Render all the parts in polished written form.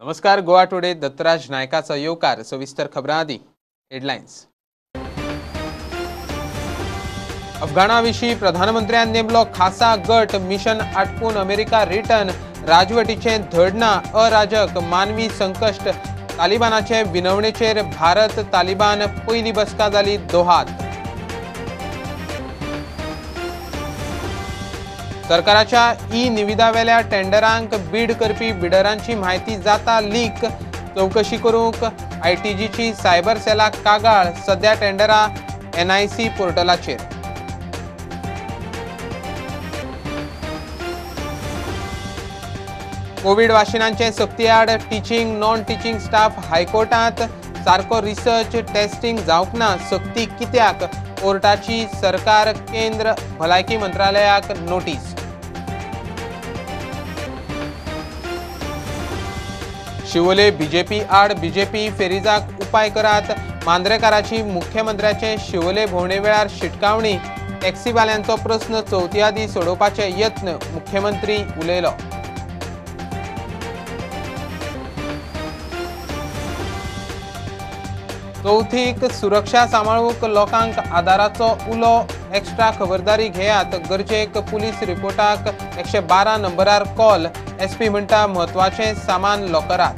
नमस्कार, गोवा टुडे दत्तराज नायकाचो येवकार. सविस्तर खबरां आदी हेडलायन्स. अफगाणा विशीं प्रधानमंत्र्यान नेमलो खासा गट, मिशन आटपून अमेरिका रिटर्न, राजवटीचें धड ना, अराजक, मानवी संकश्ट, तालिबानाचे विनवणेचेर भारत तालिबान पयली बसका जाली दोहात. सरकाराच्या ई निविदावेल्या टेंडरांक बीड करपी बिडरांची म्हायती जाता लीक, चवकशी करूंक आयटीजीची सायबर सेलाक कागाळ, सध्या टेंडरां एनआयसी पोर्टलाचेर. कोवीड वाशिनांचे सक्ती आड टिचींग नॉन टिचींग स्टाफ हायकोर्टांत, सारको रिसर्च टेस्टिंग जावंक ना, सक्ती कित्याक, कोर्टाची सरकार केंद्र भलायकी मंत्रालयाक नोटीस. शिवोले बीजेपी आड बीजेपी फेरीजाक उपाय करात, मांद्रेकाराची मुख्यमंत्र्याचे शिवोले भोंवडे वेळार शिटकावणी, टॅक्सीवाल्यांचो प्रस्न चवथी आदीं सोडोवपाचे यत्न, मुख्यमंत्री उलयलो. चवथीक सुरक्षा सांबाळूंक लोकांक आदाराचो उलो, एक्स्ट्रा खबरदारी घेयात, गरजेक पुलीस रिपोर्टाक 112 नंबरार कॉल, एसपी म्हणटा म्हत्वाचें सामान लॉकरात.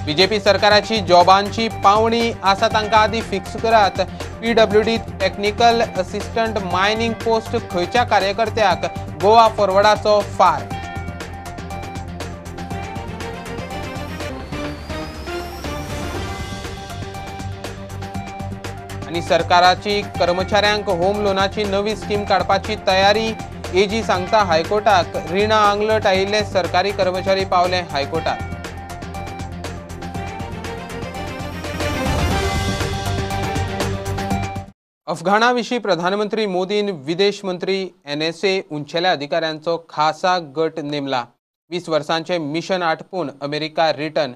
बीजेपी सरकाराची जॉबांची पावणी आसा तांकां आदीं फिक्स करात, PWD technical assistant mining post खंयच्या कार्यकर्त्याक, गोवा फॉरवर्डाचो फार. आनी सरकाराची कर्मचाऱ्यांक होम लोनाची नवी स्कीम काडपाची तयारी, एजी सांगता हायकोर्टाक, रिणां आंगलट आयिल्ले सरकारी कर्मचारी पावले हायकोर्टात. अफगाणा विशीं प्रधानमंत्री मोदीन विदेश मंत्री एनएसए उंचेल्या अधिकाऱ्यांचो खासा गट नेमला. 20 वर्सांचें मिशन आटपून अमेरिका रिटर्न,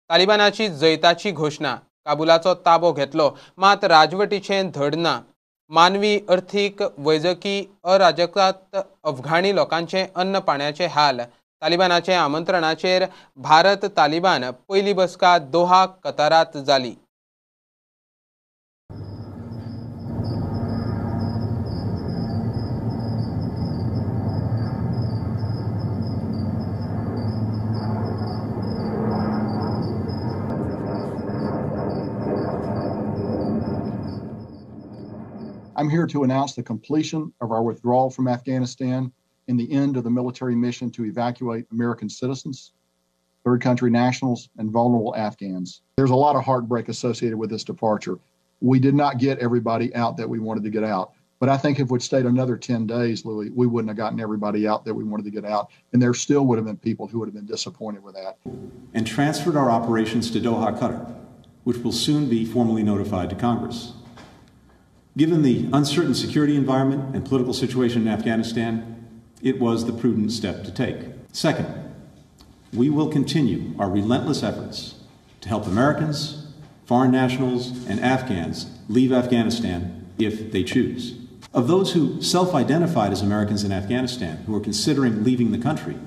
तालिबानाची जैताची घोशणा, काबुलाचो ताबो घेतलो मात राजवटीचें धड ना, मानवी अर्थीक वैजकी अराजकात अफगाणी लोकांचे अन्न पाण्याचे हाल, तालिबानाचे आमंत्रणाचेर भारत तालिबान पयली बसका दोहा कतारात जाली. I'm here to announce the completion of our withdrawal from Afghanistan and the end of the military mission to evacuate American citizens, third country nationals, and vulnerable Afghans. There's a lot of heartbreak associated with this departure. We did not get everybody out that we wanted to get out. But I think if we'd stayed another 10 days, Louis, we wouldn't have gotten everybody out that we wanted to get out. And there still would have been people who would have been disappointed with that. And transferred our operations to Doha, Qatar, which will soon be formally notified to Congress. Given the uncertain security environment and political situation in Afghanistan, it was the prudent step to take. Second, we will continue our relentless efforts to help Americans, foreign nationals, and Afghans leave Afghanistan if they choose. Of those who self-identified as Americans in Afghanistan who are considering leaving the country,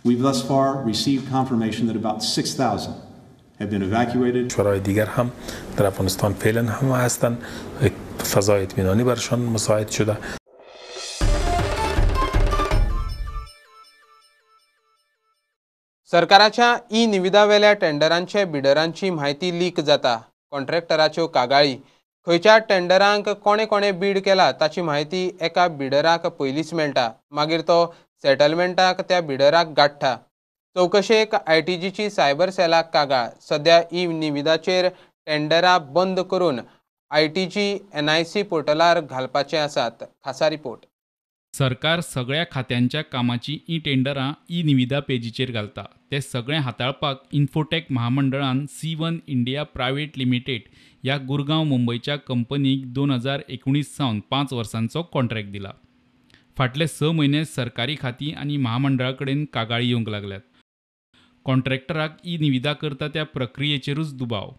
we've thus far received confirmation that about 6,000 have been evacuated. کشورهای دیگر هم در افغانستان فعلا هم هستند، فضای اطمینانی برشان مساعد شده. सरकाराच्या E निविदावेल्या टेंडरांचे बिडरांची म्हायती leak जाता, कॉन्ट्रॅक्टराच्यो कागाळी, खंयच्या टेंडरांक कोणे कोणे बीड केला ताची म्हायती एका बिडराक पयलींच मेळटा, मागीर तो सेटलमेंटाक त्या बिडराक गांठटा. चवकशेक आयटीजीची सायबर सेलाक कागाळ, सध्या ई निविदाचेर टेंडरां बंद करून आयटीजी एनआयसी पोर्टलार घालपाचे आसात. खासा रिपोर्ट. सरकार सगळ्या खात्यांच्या कामाची ई टेंडरां ई निविदा पेजीचेर घालता. ते सगळें हाताळपाक infotech महामंडळान C1 India private limited ह्या गुरगांव मुंबयच्या कंपनीक 2019 सावन 5 वर्सांचो कॉन्ट्रॅक्ट दिला. फाटले 6 म्हयने सरकारी खातीं आनी महामंडळा कडेन कागाळी येवंक लागल्यात. कॉन्ट्रॅक्टराक ई निविदा करता त्या प्रक्रियेचेरूच दुबाव.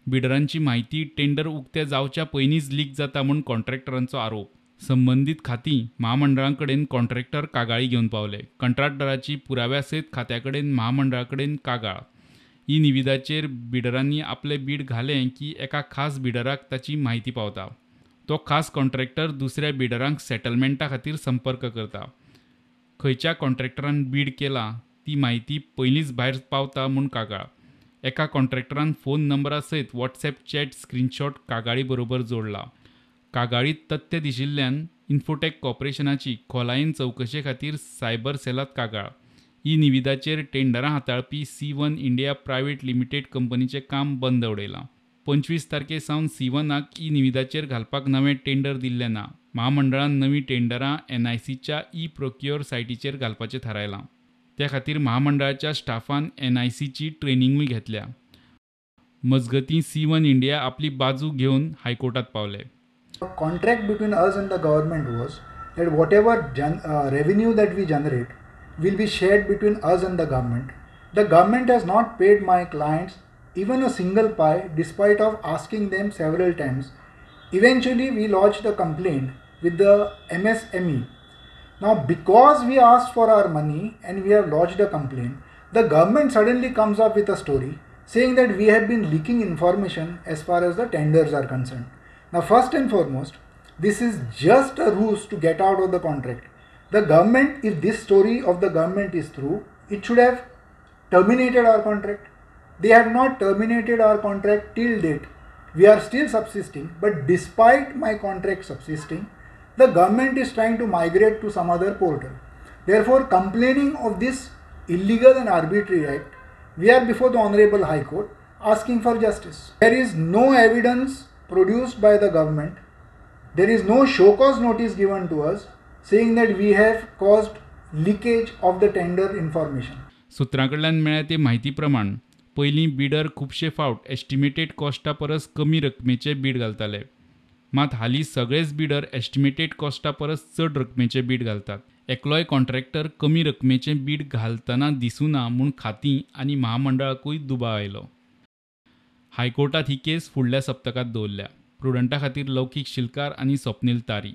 बिडरांची म्हायती टेंडर उक्ते जावच्या पयलींच लीक जाता म्हूण कॉन्ट्रॅक्टरांचो आरोप. संबंदीत खातीं म्हामंडळा कडेन कॉन्ट्रॅक्टर कागाळी घेवन पावले. कंत्राटदाराची पुराव्या सयत खात्या कडेन म्हामंडळा कडेन कागाळ. ई निविदाचेर बिडरांनी आपलें बीड घालें की एका खास बिडराक ताची म्हायती पावता. तो खास कॉन्ट्रॅक्टर दुसऱ्या बिडरांक सेटलमेंटा खातीर संपर्क करता. खंयच्या कॉन्ट्रॅक्टरान बीड केला ती म्हायती पयलींच भायर पावता म्हूण कागाळ. एका कॉन्ट्रॅक्टरान फोन नंबरा सयत व्हॉट्सएप चॅट स्क्रीनशॉट कागाळी बरोबर जोडला. कागाळीत तथ्य दिशिल्ल्यान इन्फोटेक कॉर्पोरेशनाची खोलायेन चवकशे खातीर सायबर सेलात कागाळ. ई निविदाचेर टेंडरां हाताळपी C1 India private limited कंपनीचें काम बंद उडयलां. 25 तारखे सावन C1आक ई निविदाचेर घालपाक नवें टेंडर दिल्लें ना. म्हामंडळान नवीं टेंडरां NICच्या ई प्रोक्युअर सायटीचेर घालपाचें थारायलां. त्या खातीर म्हामंडळाच्या स्टाफान NICची ट्रेनिंगूय घेतल्या. मजगतीं C1 India आपली बाजू घेवन हायकोर्टात पावले. Contract between us and the government was that whatever revenue that we generate will be shared between us and the government. The government has not paid my clients even a single pie despite of asking them several times. Eventually we lodged a complaint with the MSME. Now because we asked for our money and we have lodged a complaint, the government suddenly comes up with a story saying that we have been leaking information as far as the tenders are concerned. Now first and foremost, this is just a ruse to get out of the contract. The government, if this story of the government is true, it should have terminated our contract. They have not terminated our contract till date. We are still subsisting, but despite my contract subsisting, the government is trying to migrate to some other portal. Therefore, complaining of this illegal and arbitrary act, we are before the Honorable High Court asking for justice. There is no evidence produced by the government. There is no show cause notice given to us saying that we have caused leakage of the tender information. सूत्रां कडल्यान मेळ्ळ्या ते म्हायती प्रमाण पयलीं bidder खुबशे फावट estimated Costa परस कमी रकमेचे बीड घालताले. मात हालीं सगळेच बिडर एस्टिमेटेड कॉस्टा परस चड रकमेचे बीड घालतात. एकलोय कॉन्ट्रॅक्टर कमी रकमेचे बीड घालतना दिसूना म्हूण खातीं आनी म्हामंडळाकूय दुबाव आयलो. हायकोर्टात ही केस फुडल्या सप्तकांत दवरल्या. प्रुडंटा खातीर लौकीक शिलकार आनी स्वप्नील तारी.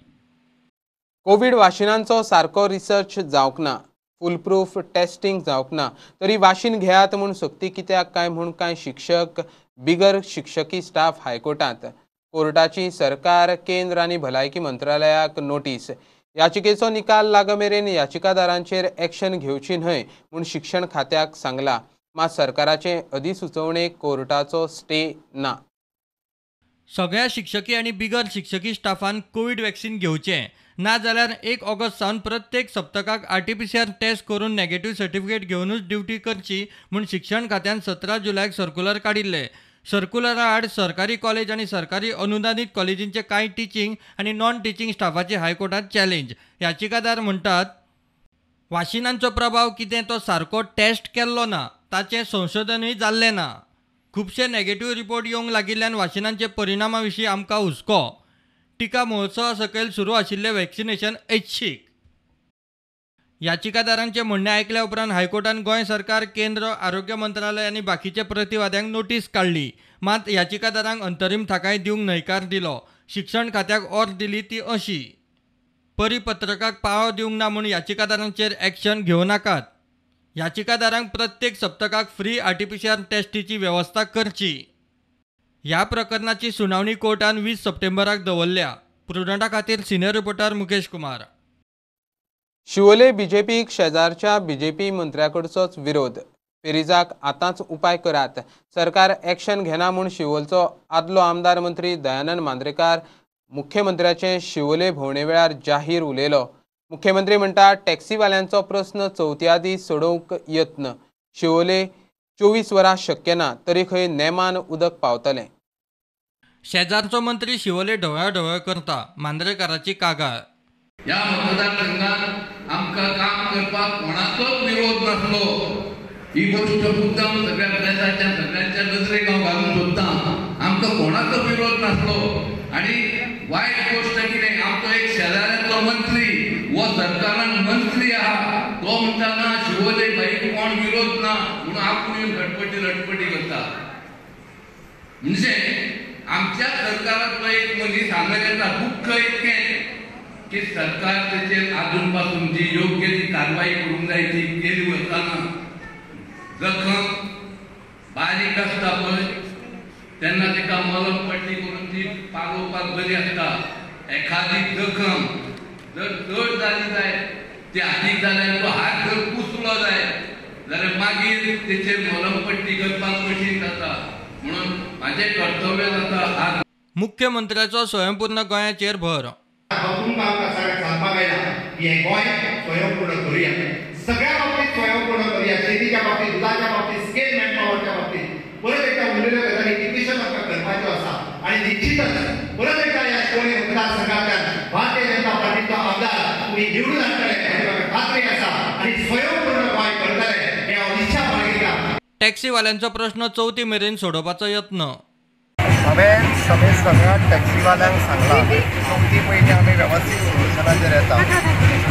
कोवीड वाशिनांचो सारको रिसर्च जावंक ना, फुलप्रूफ टेस्टिंग जावंक ना, तरी वाशीन घेयात म्हूण सक्ती कित्याक काय म्हूण कांय शिक्षक बिगर शिक्षकी स्टाफ हायकोर्टांत. कोर्टाची सरकार, केंद्र आनी भलायकी मंत्रालयाक नोटीस. याचिकेचो निकाल लाग मेरेन याचिकादारांचेर एक्शन घेवची न्हय म्हूण शिक्षण खात्याक सांगला. मात सरकाराचे अधिसुचोवणेक कोर्टाचो स्टे ना. सगळ्या शिक्षकी आनी बिगर शिक्षकी स्टाफान कोवीड वॅक्सिन घेवचें, ना जाल्यार 1 ऑगस्ट सावन प्रत्येक सप्तकाक RT-PCR test करून नॅगेटिव्ह सर्टिफिकेट घेवनूच ड्युटी करची म्हूण शिक्षण खात्यान 17 जुलयाक सर्कुलर काडिल्लें. सर्कुलरा आड सरकारी कॉलेज आनी सरकारी अनुदानीत कॉलेजींचे कांय टिचींग आनी नॉन टिचींग स्टाफाची हायकोर्टात चॅलेंज. याचिकादार म्हणटात वाशिनांचो प्रभाव कितें तो सारको टेस्ट केल्लो ना, ताचें संशोधनूय जाल्लें ना. खुबशे नॅगेटिव्ह रिपोर्ट येवंक लागिल्ल्यान वाशिनांचे परिणामा विशीं आमकां हुस्को. टिका महोत्सवा सकयल सुरू आशिल्लें वॅक्सिनेशन ऐच्छीक. याचिकादारांचें म्हणणें आयकल्या उपरांत हायकोर्टान गोंय सरकार, केंद्र, आरोग्य मंत्रालय आनी बाकीच्या प्रतिवाद्यांक नोटीस काडली. मात याचिकादारांक अंतरीम थाकाय दिवंक न्हयकार दिलो. शिक्षण खात्याक ऑर्द दिली ती अशी: परिपत्रकाक पाळो दिवंक ना म्हूण याचिकादारांचेर एक्शन घेवं नाकात. याचिकादारांक प्रत्येक सप्तकाक फ्री RT-PCR टेस्टीची वेवस्था करची. ह्या प्रकरणाची सुनावणी कोर्टान 20 सप्टेंबराक दवरल्या. प्रुडंटा खातीर सिनियर रिपोर्टर मुकेश कुमार. शिवोले बीजेपीक शेजारच्या बीजेपी मंत्र्याकडचोच विरोध. पेरिजाक आतांच उपाय करात, सरकार एक्शन घेना म्हूण शिवोलचो आदलो आमदार मंत्री दयानंद मांद्रेकार मुख्यमंत्र्याचे शिवोले भोंवणे वेळार जाहीर उलयलो. मुख्यमंत्री म्हणटा टॅक्सीवाल्यांचो प्रस्न चवथी आदीं सोडोवंक यत्न. शिवोले 24 वरां शक्य ना तरी खंय नेमान उदक पावतलें. शेजारचो मंत्री शिवोले ढवळा ढवळ करता, मांद्रेकाराची कागाळ. ह्या मतदारसंघात आमकां काम करपाक कोणाचोच विरोध नासलो. ही गोष्ट मुद्दाम सगळ्या प्रेसाच्या सगळ्यांच्या नजरेक हांव घालूंक सोदतां. आमकां कोणाचो विरोध नासलो. आनी वायट गोष्ट कितें, आमचो एक शेजाऱ्याचो मंत्री वो सरकारान मंत्री आहा तो म्हणटा ना शिवोले भाई कोण विरोध ना म्हणून आपूण येवन खटपटी लटपटी करता. म्हणजे आमच्या सरकारांतलो एक मनीस हांगा येता, दुख्ख इतकें की सरकार तेचेर आजून पासून जी योग्य ती कारवाई करूंक जाय ती केली वताना. जखम बारीक आसता पळय तेन्ना तिका मलम पट्टी करून ती पालोवपाक बरी आसता. एखादी जखम जर चड जाली जाय, ती हातीक जाल्यार तो हात जर कुसलो जाय जाल्यार मागीर तेचेर मलम पट्टी करपाक कठीण जाता. म्हणून म्हाजें कर्तव्य जाता आज मुख्यमंत्र्याचो स्वयंपूर्ण गोंयाचेर भर. तुमकां आमकां सगळ्यांक सांगपाक आयला की हें गोंय स्वयंपूर्ण करुया, सगळ्या बाबतीत स्वयंपूर्ण करुया, शेतीच्या बाबतीत, दुदाच्या बाबतीत, स्केल मॅनपॉवरच्या बाबतीत. परत एकदा उरलेल्यो गजाली कितल्योश्योच आमकां करपाच्यो आसा आनी निश्चितच परत एकदा ह्या शिवोले मतदारसंघांतल्यान भारतीय जनता पार्टीचो आमदार तुमी निवडून हाडटले हाची म्हाका खात्री आसा आनी स्वयंपूर्ण गोंय करतले हें हांव इच्छा बाळगितां. टॅक्सीवाल्यांचो प्रश्न चवथी मेरेन सोडोवपाचो यत्न. हांवें सगळ्या टॅक्सीवाल्यांक सांगलां चवथी पयलीं आमी वेवस्थीत सोल्युशनाचेर येता.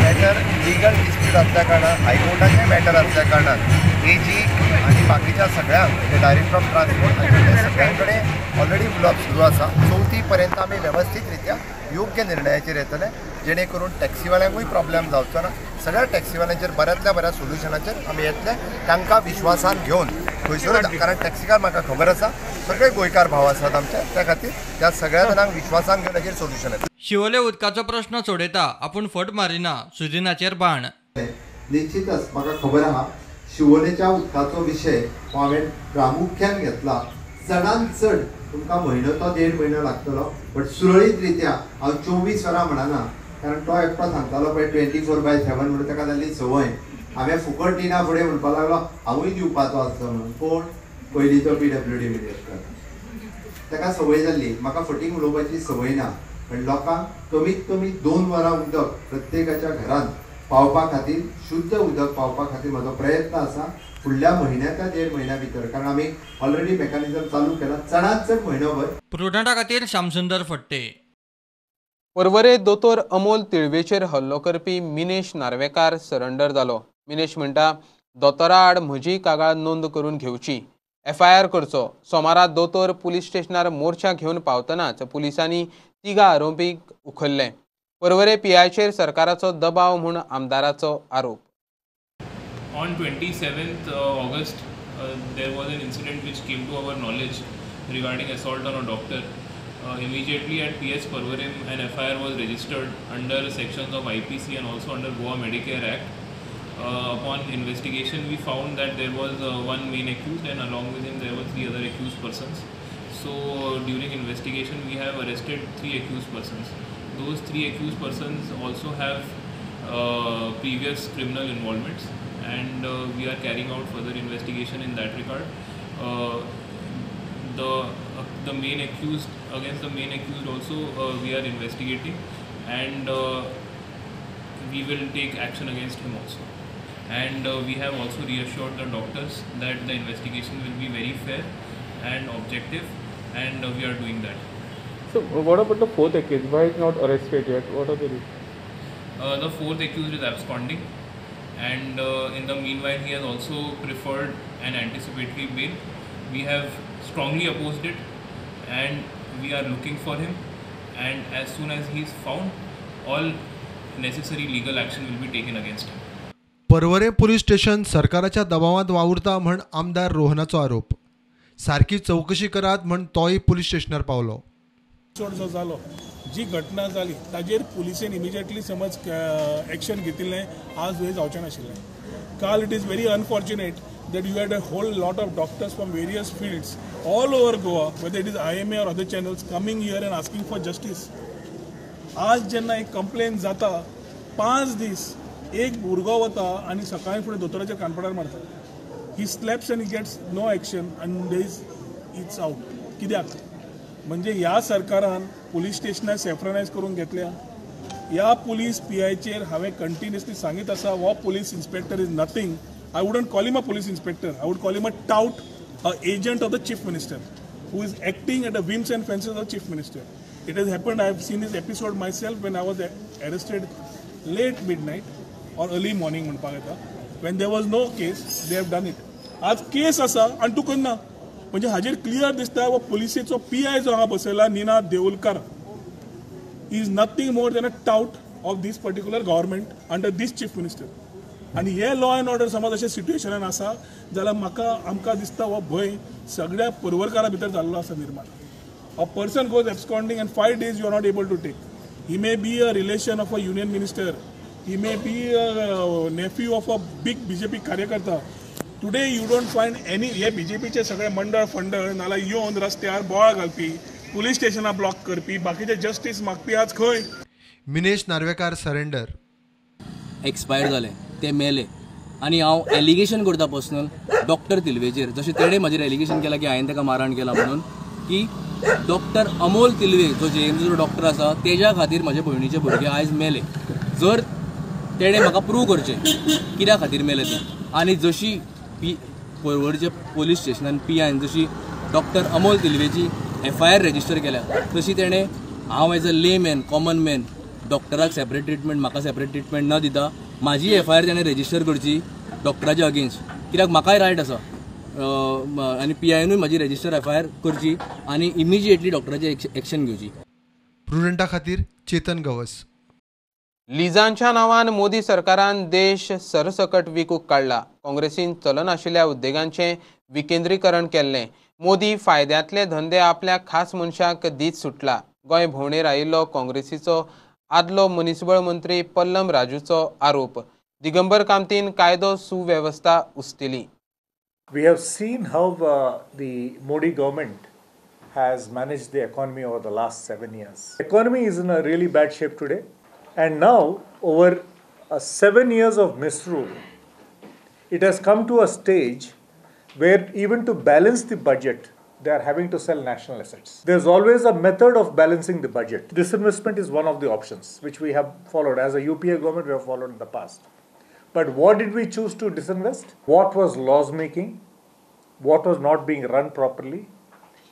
मॅटर लिगल डिस्प्यूट आसल्या कारणान, हायकोर्टाचें मॅटर आसल्या कारणान एजी आनी बाकीच्या सगळ्यांक म्हणजे डायरेक्टर ऑफ ट्रान्सपोर्ट हांचे सगळ्यां कडेन ऑलरेडी उलोवप सुरू आसा. चवथी पर्यंत आमी वेवस्थीत रित्या योग्य निर्णयाचेर येतले जेणे करून टॅक्सीवाल्यांकूय प्रॉब्लेम जावचो ना. सगळ्या टॅक्सीवाल्यांचेर बऱ्यांतल्या बऱ्या सोल्युशनाचेर आमी येतले, तांकां विश्वासान घेवन खंयसरूच, कारण टॅक्सीकार म्हाका खबर आसा सगळे गोंयकार भाव आसात आमचे, त्या खातीर त्या सगळ्या जाणांक विश्वासान घेवन हाचेर सोल्युशन येता. शिवोले उदकाचो प्रश्न सोडयता, आपूण फट मारिना, सुदिनाचेर बाण. निश्चितच म्हाका खबर आहा शिवोलेच्या उदकाचो विशय हो हांवें प्रामुख्यान घेतला. चडान चड तुमकां म्हयनो तो देड म्हयनो लागतलो, बट सुरळीत रित्या हांव 24 वरां म्हणना, कारण तो एकटो सांगतालो पळय 24/7 म्हणून ताका जाल्ली संवय. हांवें फुकट दिना फुडें म्हणपाक लागलो हांवूय दिवपाचो आसलो म्हणून. कोण? पयलींचो PWD minister. ताका संवय जाल्ली. म्हाका फटींग उलोवपाची संवय ना, पण लोकांक कमीत कमी 2 वरां उदक प्रत्येकाच्या घरांत पावपा खातीर, शुद्ध उदक पावपा खातीर म्हजो प्रयत्न आसा फुडल्या म्हयन्या त्या देड म्हयन्या भितर, कारण आमी ऑलरेडी मेकॅनिझम चालू केला. चडांत चड म्हयनोभर. प्रुडंटा खातीर श्यामसुंदर फट्टे. पर्वरे दोतोर अमोल तिळवेचेर हल्लो करपी मिनेश नार्वेकार सरंडर जालो. मिनेश म्हणटा दोतोरा आड म्हजी कागाळ नोंद करून घेवची, FIR करचो. सोमारा दोतोर पुलीस स्टेशनार मोर्चा घेवन पावतनाच पुलिसांनी 3 आरोपींक उखल्ले. पर्वरे PIचेर सरकाराचो दबाव म्हूण आमदाराचो आरोप. On 27th August, there was an incident which came to our knowledge regarding assault on a doctor. Immediately at PS Parvarim, an FIR was registered under sections of IPC and also under Goa Medicare Act. Upon investigation, we found that there was one main accused and along with him there were 3 other accused persons. So during investigation, we have arrested 3 accused persons. Those 3 accused persons also have previous criminal involvements, and we are carrying out further investigation in that regard. The main accused, against the main accused also we are investigating, and we will take action against him also. And we have also reassured the doctors that the investigation will be very fair and objective, and we are doing that. So what about the 4th accused? Why is not arrested yet? What are the reasons? The 4th accused is absconding, and in the meanwhile he has also preferred an anticipatory bail. We have strongly opposed it and we are looking for him, and as soon as he is found, all necessary legal action will be taken against him. Porvorim police station सरकाराच्या दबावांत वावुरता म्हण आमदार रोहनाचो आरोप. सारकी चवकशी करात म्हण तोय पुलीस स्टेशनार पावलो. जो जालो, जी घटना जाली ताजेर पुलिसेन इमिजिएटली समज एक्शन घेतिल्लें आज हें जावचें नाशिल्लें. काल it is very unfortunate that you had a whole lot of doctors from various fields all over Goa, whether it is IMA or other channels, coming here and asking for justice. आज जेन्ना एक complain जाता, 5 दीस एक भुरगो वता आनी सकाळी फुडें दोतोराच्या कानपडार मारता. He slaps and he gets no action and there is it's out. कित्याक म्हणजे ह्या सरकारान पुलीस स्टेशनार सेफ्रनायज करून घेतल्या. ह्या पुलीस PIचेर हांवें कंटिन्युअसली सांगीत आसा, हो police inspector is nothing. I wouldn't call him a police inspector. I would call him a tout, an agent of the chief minister, who is acting at the whims and fancies of the chief minister. It has happened. I have seen this episode myself when I was arrested late midnight or early morning, when there was no case, they have done it. आज केस आसा आनी तूं करना, म्हणजे हाजेर clear दिसता हो पुलिसेचो PI जो हांगा बसयला Ninad Deulkar is nothing more than a tout of this particular government under this chief minister. आनी हे लॉ एंड ऑर्डर समज अशें सिट्युएशनान आसा जाल्यार म्हाका आमकां दिसता हो भंय सगळ्या पर्वरकारा भितर जाल्लो आसा निर्माण. A person goes absconding and 5 days you are not able to take. He may be a relation of a union minister, he may be a nephew of a big BJP कार्यकर्ता. Today you don't find any. हे बीजेपीचे सगळे मंडळ फंडळ नाल्यार येवन रस्त्यार बोवाळ घालपी, police स्टेशनां block करपी, बाकीचे जस्टीस मागपी आज खंय? मिनेश नार्वेकार सरेंडर. एक्सपायर जाले ते मेले आनी हांव एलिगेशन करता पर्सनल डॉक्टर तिल्वेचेर, जशें तेणें म्हाजेर एलिगेशन केलां की हांवें ताका मारण केला म्हणून, की डॉक्टर अमोल तिल्वे जो जेएमसीचो डॉक्टर आसा तेज्या खातीर म्हजे भयणीचे भुरगे आयज मेले. जर तेणें म्हाका प्रूव करचें कित्या खातीर मेले ते. आनी जशी पी पर्वरचे पोलीस स्टेशनान पी आयन जशी डॉक्टर अमोल तिल्वेची एफआयआर रजिस्टर केल्या तशी तेणें हांव as a layman common man डॉक्टराक सेपरेट ट्रिटमेंट म्हाका सेपरेट ट्रिटमेंट न दिता म्हाजी एफआयआर तेणें रजिस्टर करची डॉक्टराच्या अगेन्स्ट, कित्याक म्हाकाय रायट आसा आनी पी आयनूय म्हाजी रजिस्टर एफआयआर करची आनी इमिजिएटली डॉक्टराची एक्शन घेवची. प्रुडंटा खातीर चेतन गवस. लिजांच्या नांवान मोदी सरकारान देश सरसकट विकूंक काडला. काँग्रेसीन चलनाशिल्ल्या उद्देगांचें विकेंद्रीकरण केल्लें. मोदी फायद्यांतले धंदे आपल्या खास मनशाक दीत सुटला. गोंय भोंवडेर आयिल्लो काँग्रेसीचो आदलो मनीसबळ मंत्री पल्लम राजूचो आरोप. दिगंबर कामतीन कायदो सुवेवस्था उस्तिली. We have seen how the Modi government has managed the economy over the last 7 years. Economy is in a really bad shape today, and now over 7 years of misrule, it has come to a stage where even to balance the budget, they are having to sell national assets. There is always a method of balancing the budget. Disinvestment is one of the options which we have followed. As a UPA government, we have followed in the past. But what did we choose to disinvest? What was loss making? What was not being run properly?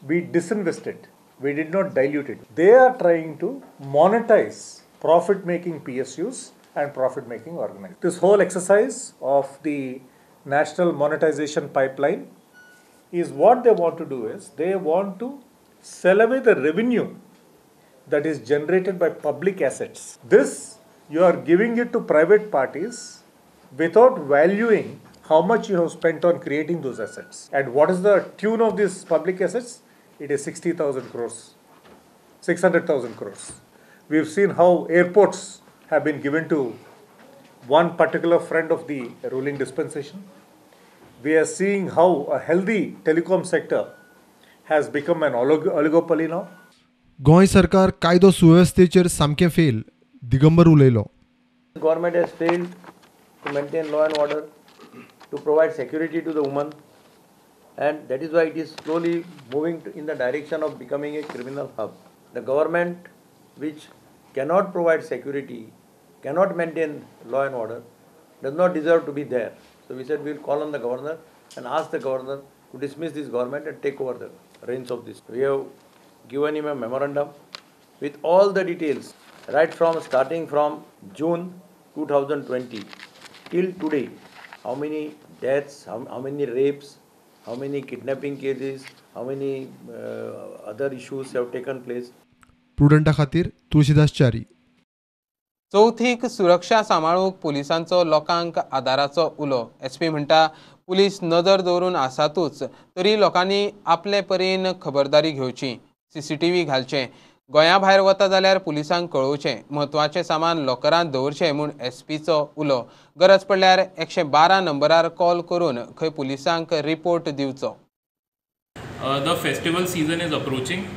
We disinvested. We did not dilute it. They are trying to monetize profit-making PSUs and profit-making organizations. This whole exercise of the national monetization pipeline is what they want to do is they want to sell away the revenue that is generated by public assets. This, you are giving it to private parties without valuing how much you have spent on creating those assets. And what is the tune of these public assets? It is 60,000 crores, 600,000 crores. We've seen how airports have been given to one particular friend of the ruling dispensation. We are seeing how a healthy telecom sector has become an oligopoly now. Goa सरकार कायदो सुवेवस्थेचेर सामकें fail, Digambar उलयलो. Government has failed to maintain law and order, to provide security to the woman, and that is why it is slowly moving in the direction of becoming a criminal hub. The government which cannot provide security, cannot maintain law and order, does not deserve to be there. So we said we will call on the governor and ask the governor to dismiss this government and take over the reins of this. We have given him a memorandum with all the details, right from starting from June 2020 till today, how many deaths, how many rapes, how many kidnapping cases, how many other issues have taken place. प्रुडंटा खातीर तुळशीदास च्यारी. चवथीक सुरक्षा सांबाळूंक पुलिसांचो लोकांक आदाराचो उलो. SP म्हणटा police नदर दवरून आसातूच तरी लोकांनी आपले परीन खबरदारी घेवची, सीसीटीव्ही घालचे, गोंया भायर वता जाल्यार पुलिसांक कळोवचें, म्हत्वाचें सामान लॉकरांत दवरचें म्हूण एसपीचो उलो. गरज पडल्यार 112 नंबरार कॉल करून खंय पुलिसांक रिपोर्ट दिवचो. The festival season is approaching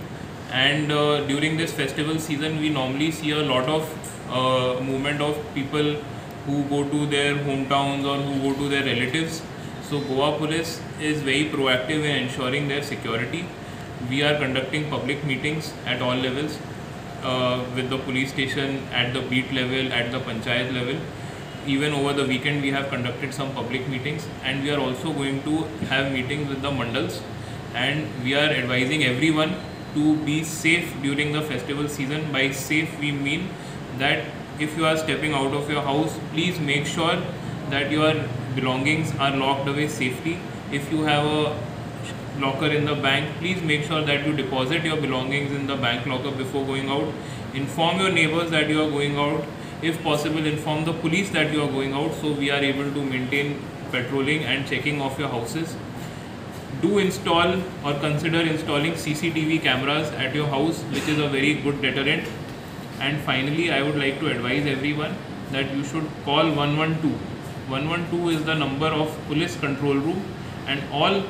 and during this festival season we normally see a lot of movement of people who go to their hometowns or who go to their relatives. So Goa Police is very proactive in ensuring their security. We are conducting public meetings at all levels, with the police station, at the beat level, at the panchayat level. Even over the weekend we have conducted some public meetings, and we are also going to have meetings with the mandals, and we are advising everyone to be safe during the festival season. By safe we mean that if you are stepping out of your house, please make sure that your belongings are locked away safely. If you have a locker in the bank, please make sure that you deposit your belongings in the bank locker before going out. Inform your neighbors that you are going out. If possible, inform the police that you are going out, so we are able to maintain patrolling and checking of your houses. Do install or consider installing CCTV cameras at your house, which is a very good deterrent. And finally, I would like to advise everyone that you should call 112. 112 is the number of police control room, and all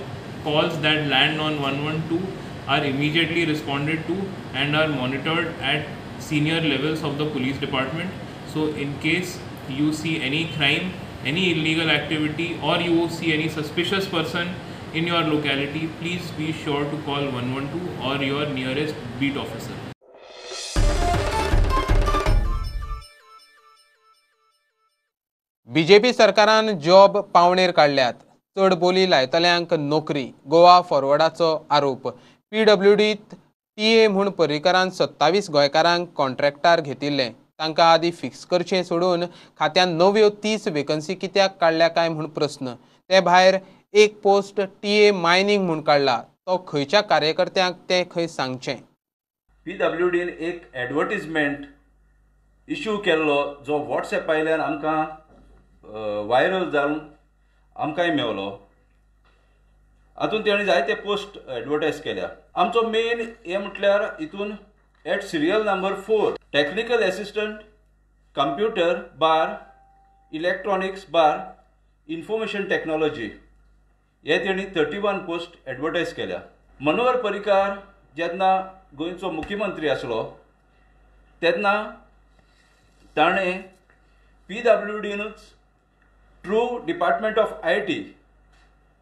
calls that land on 112 are immediately responded to and are monitored at senior levels of the police department. So in case you see any crime, any illegal activity, or you see any suspicious person in your locality, please be sure to call 112 or your nearest beat officer. BJP सरकारान job पावणेर काडल्यात, चड बोली लायतल्यांक नोकरी, गोवा फॉरवर्डाचो आरोप. पीडब्ल्यूडीत TA म्हूण पर्रीकारान 27 गोंयकारांक कॉन्ट्रॅक्टार घेतिल्लें, तांकां आदी फिक्स करचें सोडून खात्यान नव्यो 30 वेकन्सी कित्याक काडल्या काय म्हूण प्रस्न. ते भायर एक पोस्ट टीए मायनिंग म्हूण काडला, तो खंयच्या कार्यकर्त्यांक तें खंय सांगचें. पीडब्ल्यूडीन एक एडवर्टीजमेंट इश्यू केल्लो जो वॉट्सएप वयल्यान आमकां वायरल जावन आमकांय मेवलो. हातूंत तेणी जायते पोस्ट एडवर्टायज केल्या. आमचो मेन हें म्हटल्यार हितून at serial number 4 technical assistant computer bar electronics bar information technology हे तेणी 31 पोस्ट एडवर्टायज केल्या. मनोहर पर्रीकार जेन्ना गोंयचो मुख्यमंत्री आसलो तेन्ना ताणें पीडब्ल्यूडीनूच through department of IT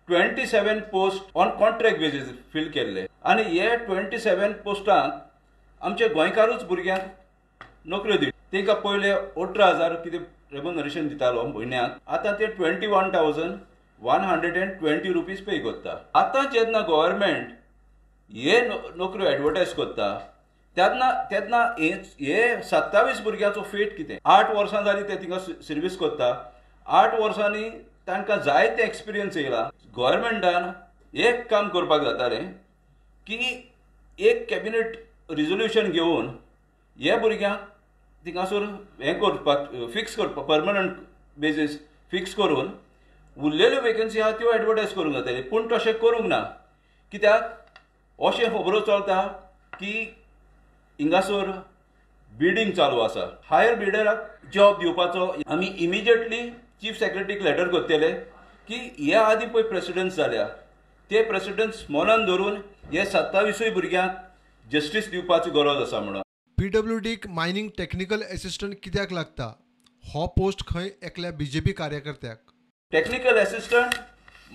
27 post on contract basis fill केल्ले आनी हे 27 पोस्टांक आमचे गोंयकारूच भुरग्यांक नोकऱ्यो दिली. तांकां पयले 18,000 कितें रेमुनरेशन दितालो म्हयन्याक, आतां ते 21,120 रुपीज पे करता. आतां जेन्ना गव्हर्मेंट हे नोकऱ्यो एडवर्टायज करता तेन्ना तेन्ना हे 27 भुरग्यांचो फेट कितें? 8 वर्सां जालीं ते थिंगा सर्वीस करता, 8 वर्सांनी तांकां जायते एक्सपिरियन्स येयला. गव्हर्मेंटान एक काम करपाक जातालें की एक कॅबिनेट रिजोल्युशन घेवन हे भुरग्यांक थिंगासर हें करपाक फिक्स करपाक परमनंट बेजीस फिक्स करून उरलेल्यो वेकन्सी आहा त्यो एडवर्टायज करूंक जाताले. पूण तशें करूंक ना, कित्याक अशें खबरो चलता की हिंगासर बिडींग चालू आसा. हायर बिडराक जॉब दिवपाचो आमी इमिजिएटली चीफ सेक्रेटरीक लेटर करतले की हे आदी पळय प्रेसिडेंट्स जाल्या ते प्रेसिडेंट्स मनान धरून हे 27 भुरग्यांक जस्टीस दिवपाची गरज आसा म्हणून. पीडब्ल्यूडीक मायनिंग टेक्निकल असिस्टंट कित्याक लागता? हो पोस्ट खंय एकल्या बीजेपी कार्यकर्त्याक. टेक्निकल असिस्टंट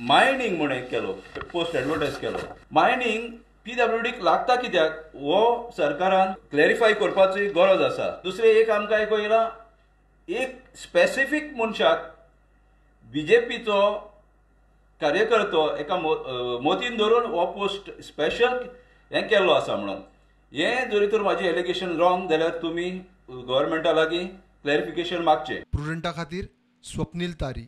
मायनिंग म्हूण एक केलो पोस्ट एडवर्टायज केलो. मायनिंग पीडब्ल्यूडीक लागता कित्याक हो सरकारान क्लॅरिफाय करपाची गरज आसा. दुसरें एक आमकां एक येयलां, एक स्पेसिफीक मनशाक बीजेपीचो कार्यकर्तो एका मोतीन धरून हो पोस्ट स्पेशल हें केल्लो आसा म्हणून. हें जरी तर म्हाजें एलिगेशन रॉंग जाल्यार तुमी गव्हर्मेंटा लागीं क्लॅरिफिकेशन मागचें. प्रुडंटा खातीर स्वप्नील तारी.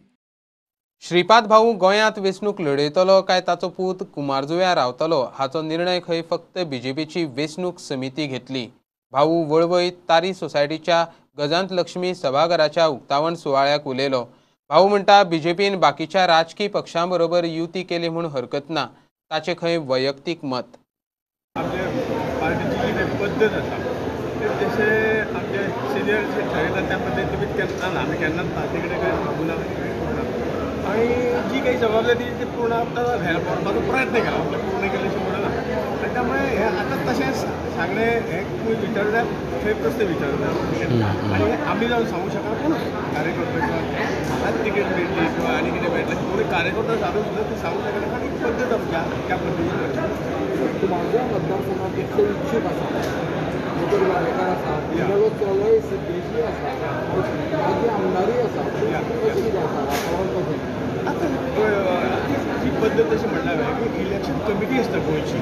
श्रीपाद भाऊ गोंयांत वेंचणूक लढयतलो काय ताचो पूत कुमारजुव्यां रावतलो हाचो निर्णय खंय फक्त बीजेपीची वेंचणूक समिती घेतली. भाऊ वळवय तारी सोसायटीच्या गजांत लक्ष्मी सभाघराच्या उक्तावण सुवाळ्याक उलयलो. भाऊ म्हणटा बीजेपीन बाकीच्या राजकी पक्षां बरोबर युती केली म्हूण हरकत ना, ताचें खंय वैयक्तीक मत. आमचे पार्टीची जी पद्दत आसा ते जशें आमचे सिनियर जे ठरयतात त्या पद्दतीन केन्ना ना, आमी केन्नाच पार्टी कडेन कांय मागूं ना, आणि जी काही जबाबदारी ती पूर्ण आपल्याला व्हरपाचो प्रयत्न केला, आपल्या पूर्ण केल्याशी म्हणून ना. आणि त्यामुळे हे आता तशेंच सांगणे हे तुमी विचारल्यार थंय प्रस्न विचारता आणि आमी जावन सांगू शकना कोण कार्यकर्तो किंवा म्हाकाच तिकेट मेळटली किंवा आनी कितें मेळटलें, कोणी कार्यकर्तो साधून सुद्दां ते सांगू शकना. कारण एक पद्दत आमच्या त्या पद्दतीन करची. म्हाज्या मतदारसंघात इतले इच्छूक आसा, दोतोर वारेकार आसा, तुमगेलो चलोय सिद्देशी आसा, मागीर आमदारूय आसा, कशें कितें आसा वातावरण कशें? आतां जी पद्दत अशी म्हणल्या हांवें की इलेक्शन कमिटी आसता गोंयची.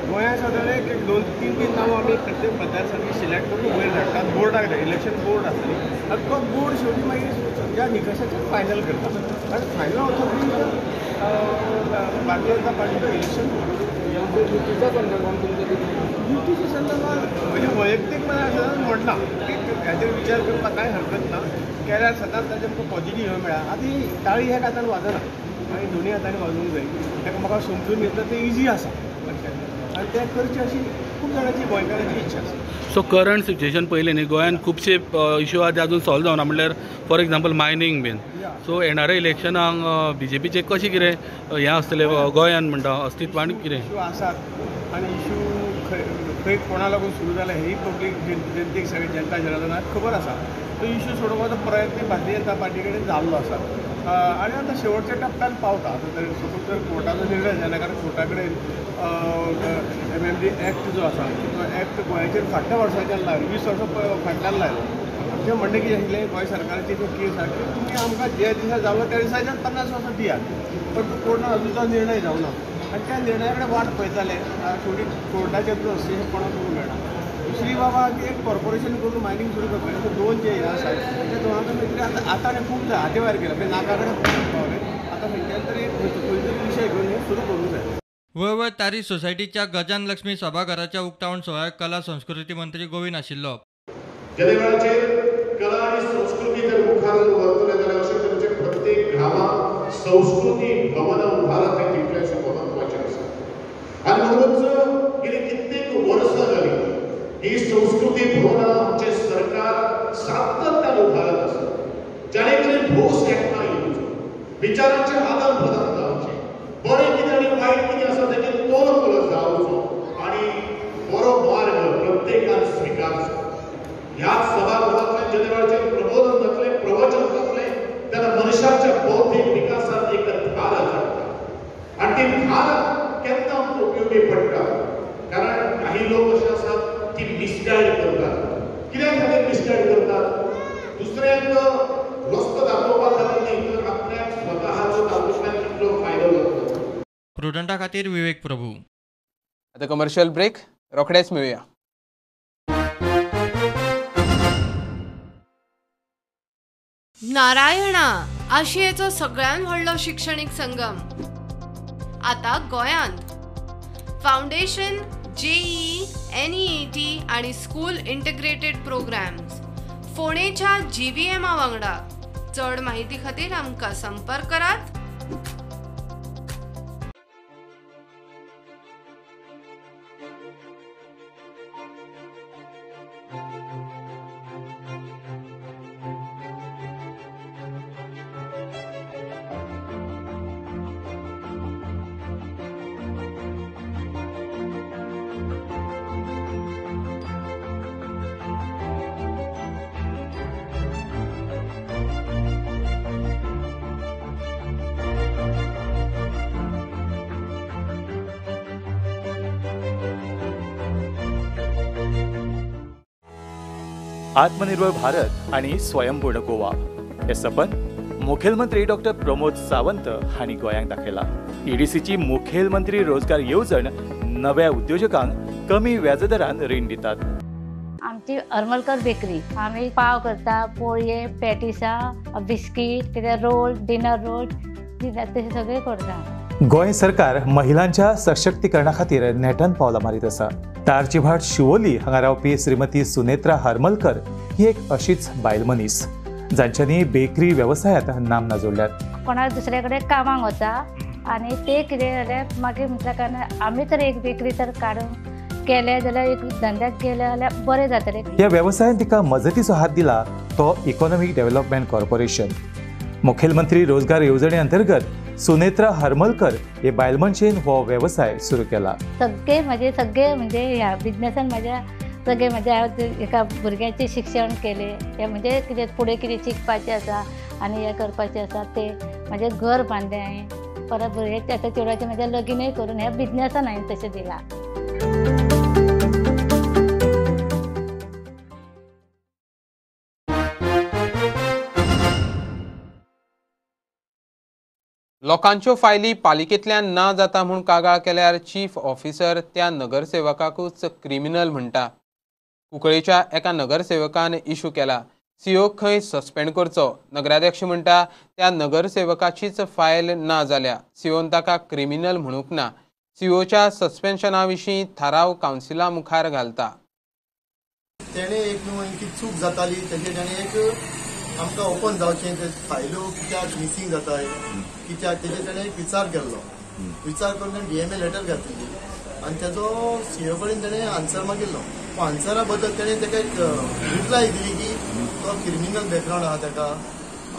गोंयांत सादारण एक 2-3 नांवां आमी प्रत्येक मतदारसंघ सिलेक्ट करून वयर धाडटात, बोर्डाक धाडटा, इलेक्शन बोर्ड आसता न्ही, आनी तो बोर्ड शेवटी मागीर ज्या निकशाचेर फायनल करता. आनी फायनल वचत भारतीय जनता पार्टीचो इलेक्शन युतीच्या संदर्भात तुमचं कितें? युतीच्या संदर्भात म्हणजे वैयक्तीक मला सदांच म्हणना हाजेर विचार करपाक कांय हरकत ना, केल्यार सदांच ताजें आमकां पॉझिटीव हें मेळ्ळा. आतां ही टाळी एका हातान वाजना आनी दोनूय हातांनी वाजोवंक जाय. एकामेकाक समजून घेतलं तें इजी आसा लक्षात, आनी तें करचें अशी खूब जाणांची गोंयकारांची इच्छा आसा. सो करंट सिच्युएशन पळयलें न्ही, गोंयांत खुबशे इश्यू आहा ते अजून सॉल्व जावना, म्हणल्यार फॉर एग्जाम्पल मायनींग बीन. सो येणाऱ्या इलेक्शनाक बीजेपीचें कशें कितें हें आसतलें गोंयांत म्हणटा अस्तित्व आनी कितें इश्यू आसात आनी इश्यू खंय कोणा लागून सुरू जाला हेय पब्लीक जनतेक सगळे जनता जनार्दनाक खबर आसा. तो इश्यू सोडोवपाचो प्रयत्न भारतीय जनता पार्टी कडेन जाल्लो आसा आनी आतां शेवटच्या टप्प्यान पावता. आतां जर सपोज जर कोर्टाचो निर्णय जायना, कारण कोर्टा कडेन MMD act जो आसा तो एक्ट गोंयाचेर फाटल्या वर्साच्यान लायलो, 20 वर्सां फाटल्यान लायलो. आमचें म्हणणें कितें आशिल्लें गोंय सरकाराची ती केस आसा की तुमी आमकां जे दिसा जालो त्या दिसाच्यान 50 वर्सां दियात, पण कोर्टान अजून तो निर्णय जावना आनी त्या निर्णया कडेन वाट पळयताले. शेवटी कोर्टाचें हस्तक्षेप कोणाक करूंक मेळना. दुसरी बाबा की एक कॉर्पोरेशन करून मायनींग सुरू करपाचें, दोन जे हे आसा ते दोनांचो खंय तरी आतां आतां खूब जाय हाते भायर गेला, म्हणजे नाका कडेन पावले. आतां खंयच्यान तरी एक खंय तरी विशय घेवन हें सुरू करूंक जाय. वळवय तारी सोसायटीच्या गजान लक्ष्मी सभाघराच्या उक्तावण सुवाळ्याक कला संस्कृती मंत्री गोविंद आशिल्लो. ज्या वेळाचेर कला आनी संस्कृती जर मुखार जर व्हरतले जाल्यार अशे तरेचे प्रत्येक गांवांत संस्कृती भवनां उबारप हें तितलेंच म्हत्वाचें आसा. आनी म्हणूनच गेली कित्येक वर्सां जालीं ही संस्कृती भवनां आमचें सरकार सातत्यान उबारत आसा, जाणे करून भौस एकठांय येवचो, विचारांचें आदान प्रदान जावचें, बरें कितें आनी वायट कितें आसा तेजेर तोल जावचो आनी बरो मार्ग प्रत्येकान स्विकारचो. ह्याच सभागृहांतल्यान जेन्ना वेळाचेर प्रबोधन जातलें, प्रवचन जातलें, तेन्ना मनशाच्या बौद्धीक विकासांत एक धार चडटा आनी ती धार केन्ना आमकां उपयोगी पडटा, कारण काही लोक अशे आसात की मिसगायड करतात. कित्या खातीर मिसगायड करतात? दुसऱ्यांक रस्तो दाखोवपा खातीर न्ही, तर आपल्याक स्वताचो तातूंतल्यान कितलो फायदो जातलो. प्रुडंटा खातीर विवेक प्रभू. आतां कमर्शियल ब्रेक, रोखडेच मेळुया. नारायणा आशियेचो सगळ्यात व्हडलो शिक्षणीक संगम आता गोयांत. फाउंडेशन, जेईई, NEET आणि स्कूल इंटिग्रेटेड प्रोग्राम्स फोंडेच्या GVM वांगडा. चड माहिती खातीर आमकां संपर्क करात. आत्मनिर्भर भारत आणि स्वयंपूर्ण गोवा हे सपन मुखेलमंत्री डॉक्टर प्रमोद सावंत हांणी गोंयांक दाखयला. ईडीसीची मुखेलमंत्री रोजगार येवजण नव्या उद्योजकांक कमी व्याजदरान रीण दितात. आमची हरमलकर बेकरी, आमी पाव करता, पोळये, पॅटिसां, बिस्कीट, कितें रोल, डिनर रोल तशें सगळें करता. गोंय सरकार महिलांच्या सशक्तीकरणा खातीर नेटान पावलां मारीत आसा. तारचीभाट शिवोली हांगा रावपी श्रीमती सुनेत्रा हरमलकर ही एक अशीच बायल मनीस जांच्यांनी बेकरी वेवसायांत नामना जोडल्यात. कोणा दुसऱ्या कडेन कामाक वता आनी ते कितें जाल्यार मागीर म्हटल्या कारणान आमी तर एक बेकरी तर काडून केले जाल्यार एक धंद्याक गेले जाल्यार बरें जातलें. ह्या वेवसायान तिका मजतीचो हात दिला तो इकॉनॉमीक डेव्हलपमेंट कॉर्पोरेशन. मुखेलमंत्री रोजगार येवजणे अंतर्गत सुनेत्रा हरमलकर हे बायल मनशेन हो वेवसाय सुरू केला. सगळे म्हजे सगळे म्हणजे ह्या बिजनेसान म्हज्या सगळे म्हज्या एका भुरग्याचें शिक्षण केलें, हें म्हणजे कितें फुडें कितें शिकपाचें आसा आनी हें करपाचें आसा तें म्हजें घर बांदलें हांवें. परत भुरग्याचें आतां चेडवाचें म्हजें लगीनय करून ह्या बिजनेसान हांवें तशें दिलां. लोकांच्यो फायली पालिकेंतल्यान ना जाता म्हूण कागाळ केल्यार चीफ ऑफिसर त्या नगरसेवकाकूच क्रिमिनल म्हणटा. कुंकळेच्या एका नगरसेवकान इशू केला. सीओक खंय सस्पेंड करचो. नगराध्यक्ष म्हणटा त्या नगरसेवकाचीच फायल ना जाल्या. सीओन ताका क्रिमिनल म्हणूंक ना. सीओच्या सस्पेन्शना विशीं थाराव कावन्सिला मुखार घालता. तेणे एक न्हू की चूक जाताली तेजे तेणे एक आमकां ओपन जावचें ते फायल्यो कित्याक मिसींग जाता कित्याक तेजे तेणे एक विचार केल्लो. विचार करून तेणें डीएमए लेटर घातिल्ली आनी तेजो सीओ कडेन तेणें आन्सर मागिल्लो. आन्सरा बद्दल तेणें तेका एक रिप्लाय दिली की तो क्रिमिनल बॅकग्रावंड आहा तेका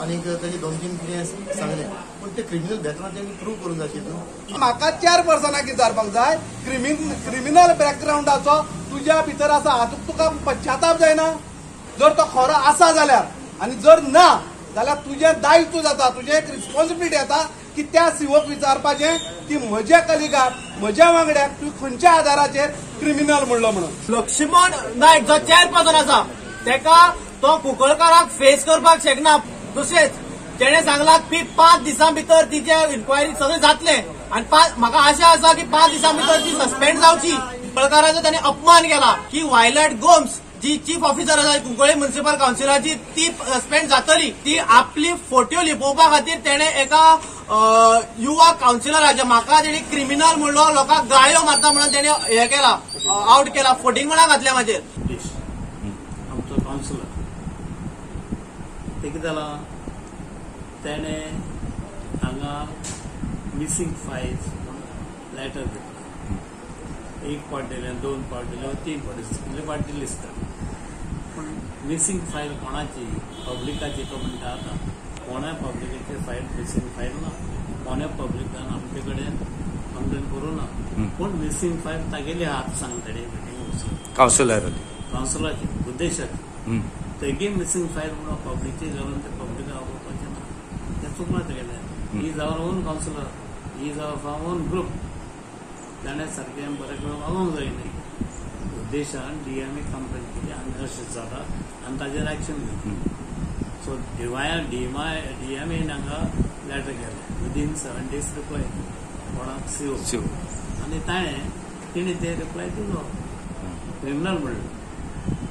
आनीक तेजे दोन तीन कितें सांगलें, पूण ते क्रिमिनल बॅकग्रावंड तेणी प्रूव करूंक जाय आशिल्लो. म्हाका चेअरपर्सनाक विचारपाक जाय, क्रिमिनल बॅकग्रावंडाचो तुज्या भितर आसा हातूंत तुका पश्चाताप जायना? जर तो खरो आसा जाल्यार, आनी जर ना जाल्यार तुजें दायित्व जाता, तुजें एक रिस्पॉन्सिबिलिटी येता की त्या सीओक विचारपाचें की म्हज्या कलिगाक म्हज्या वांगड्याक तूं खंयच्या आधाराचेर क्रिमिनल म्हणलो म्हणून. लक्ष्मण नायक जो चेअरपर्सन आसा तेका तो कुंकळकाराक फेस करपाक शकना. तशेंच तेणे सांगला की 5 दिसां भितर तिचे इन्क्वायरी सगळें जातलें आनी म्हाका आशा आसा की 5 दिसां भितर ती सस्पेंड जावची. कुंकळकाराचो ताणें अपमान केला की वायलट गोम्स जी चीफ ऑफिसर आसा कुंकळ्ळे म्युनिसिपल कावन्सिलाची ती सस्पेंड जातली. ती आपली फोट्यो लिपोवपा खातीर तेणे एका युवा कावन्सिलराच्या म्हाका तेणे क्रिमिनल म्हणलो, लोकांक गाळयो मारता म्हणून तेणे हे केला, आवट केला, फटींगपणा घातल्या म्हाजेर. आमचो कावन्सिलर ते कितें जालां, तेणे हांगा मिसींग फायल्स म्हणून लेटर दिता. एक पाट दिलें, 2 पाट दिले, 3 पाट दिले, पाट दिली दिसता. पूण मिसींग फायल कोणाची, पब्लिकाची तो म्हणटा आतां कोणा पब्लिकाची फायल मिसींग फायल ना, कोण्या पब्लिकान आमचे कडेन कंप्लेन करूं ना. पूण मिसींग फायल तागेली हात सांगता मिटींग कावन्सिलराची उद्देशाची तेगी मिसींग फायल म्हणून पब्लिकची घालून ते पब्लिका आपोवपाचें ना, तें चुकलां तेगेलें. He is our own councillor, he is our own group. ताणें सारकें बरें करून वागोवंक जाय न्ही. उद्देशान डीएमए कंप्लेन केली आनी अशें जाता आनी ताजेर एक्शन घेतली. सो डीएमएन हांगा लेटर केलें, विदीन 7 days reply कोणाक सीओ आनी ताणें तिणें ते रिप्लाय दिलो क्रिमिनल म्हणलें.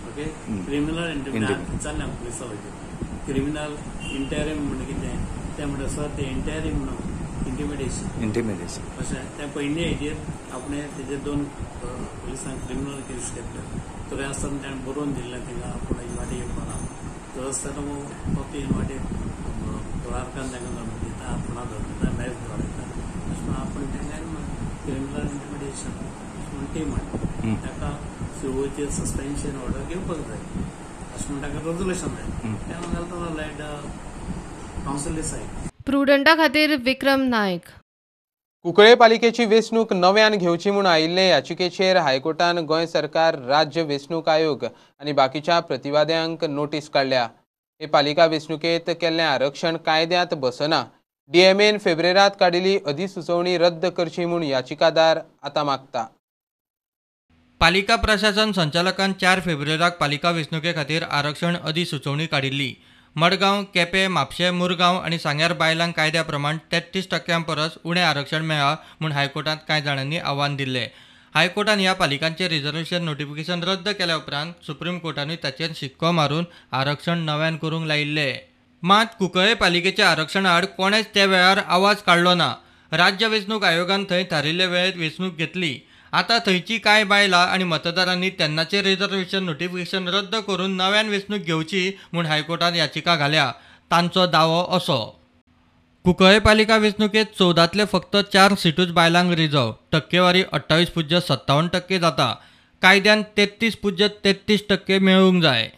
ओके, क्रिमिनल इंटिमिडेशन विचारलें आमी पुलिसा वयता, क्रिमिनल इंटेरीम म्हणटा कितें, तें म्हणटा सर तें इंटेरीम न्हू, इंटिमिडेशन. इंटिमिडेशन अशें तें पयलीं हेजेर आपणें तेजे 2 पुलिसांक क्रिमिनल केस घेतल्यो. तरी आसतना ताणें बरोवन दिल्लें तिंगा आपूण ही वाटे येवपा ना. थंय आसतना पप्पी वाटे कुळारकान तांकां धरून दिता, आपणा धरून दिता, मॅच दवरता अशें म्हणून आपूण तांकां क्रिमिनल इंटिमिडेशन अशें म्हूण ती म्हणटा. ताका सीओचेर सस्पेन्शन ऑर्डर घेवपाक जाय अशें म्हूण ताका रेजोल्युशन जाय. तें घालतना लायट कावन्सील डिसायड. प्रुडंटा खातीर विक्रम नायक. कुंकळे पालिकेची वेंचणूक नव्यान घेवची म्हूण आयिल्ले याचिकेचेर हायकोर्टान गोंय सरकार, राज्य वेंचणूक आयोग आनी बाकीच्या प्रतिवाद्यांक नोटीस काडल्या. हे पालिका वेंचणुकेंत केल्लें आरक्षण कायद्यांत बसना. डीएमएन फेब्रेरांत काडिल्ली अधिसुचोवणी रद्द करची म्हूण याचिकादार आतां मागता. पालिका प्रशासन संचालकान 4 फेब्रुवाराक पालिका वेंचणुके खातीर आरक्षण अधिसुचोवणी काडिल्ली. मडगांव, केपें, म्हापशें, मुरगांव आनी सांग्यार बायलांक कायद्या प्रमाण 33% परस उणें आरक्षण मेळ्ळां म्हूण हायकोर्टांत कांय जाणांनी आव्हान दिल्लें. हायकोर्टान ह्या पालिकांचें रिझर्वेशन नोटिफिकेशन रद्द केल्या उपरांत सुप्रीम कोर्टानूय ताचेर शिक्को मारून आरक्षण नव्यान करूंक लायिल्लें. मात कुंकळे पालिकेच्या आरक्षणा आड कोणेच त्या वेळार आवाज काडलो ना. राज्य वेंचणूक आयोगान थंय थारिल्ले वेळेंत वेंचणूक घेतली. आतां थंयची कांय बायलां आनी मतदारांनी तेन्नाचें रिझर्वेशन नोटिफिकेशन रद्द करून नव्यान वेंचणूक घेवची म्हूण हायकोर्टांत याचिका घाल्या. तांचो दावो असो, कुंकळे पालिका वेंचणुकेंत 14तले फक्त 4 सिटूच बायलांक रिजर्व, टक्केवारी 28.57% जाता. कायद्यान 33.33% मेळूंक जाय.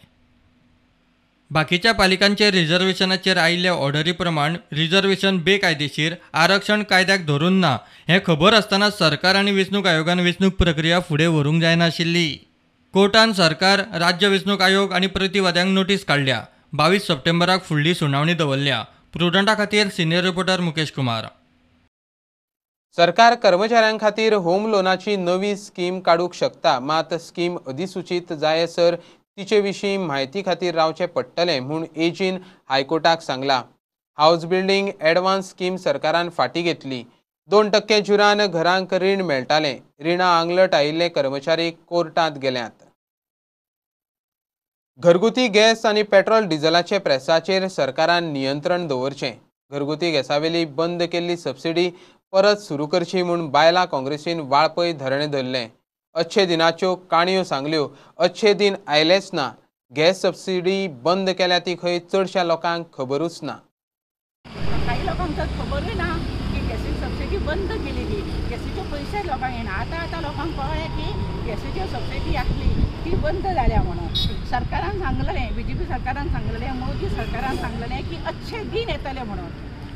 बाकीच्या पालिकांचे रिझर्वेशनाचेर आयिल्ले ऑर्डरी प्रमाण रिझर्वेशन बेकायदेशीर, आरक्षण कायद्याक धरून ना हें खबर आसतना सरकार आनी वेंचणूक आयोगान वेंचणूक प्रक्रिया फुडें व्हरूंक जायनाशिल्ली. कोर्टान सरकार, राज्य वेंचणूक आयोग आनी प्रतिवाद्यांक नोटीस काडल्या. 22 सप्टेंबराक फुडली सुनावणी दवरल्या. प्रुडंटा खातीर सिनियर रिपोर्टर मुकेश कुमार. सरकार कर्मचाऱ्यां खातीर होम लोनाची नवी स्कीम काडूंक शकता, मात स्कीम अधिसूचीत जायसर तिचे विशीं म्हायती खातीर रावचें पडटलें म्हूण एजीन हायकोर्टाक सांगलां. हावज बिल्डींग एडवान्स स्कीम सरकारान फाटीं घेतली. 2% जुरान घरांक रीण मेळटालें. रिणां आंगलट आयिल्ले कर्मचारी कोर्टांत गेल्यात. घरगुती गॅस आनी पेट्रोल डिझलाचे प्रेसाचेर सरकारान नियंत्रण दवरचें. घरगुती गॅसावेली बंद केल्ली सबसिडी परत सुरू करची म्हूण बायलां काँग्रेसीन वाळपय धरणें धरलें. अच्छे दिनाच्यो काणयो सांगल्यो, अच्छे दिन आयलेच ना. गॅस सबसिडी बंद केल्या ती खंय चडश्या लोकांक खबरूच ना. काही लोकांक तर खबरूय ना की गॅसी सबसिडी बंद केलेली, गॅसीचे पयशे लोकांक येना. आतां आतां लोकांक कळ्ळें की गॅसीची सबसिडी आसली ती बंद जाल्या म्हणून. सरकारान सांगलेलें, बीजेपी सरकारान सांगलेलें, मोदी सरकारान सांगलेलें की अच्छे दिन येतले म्हणून.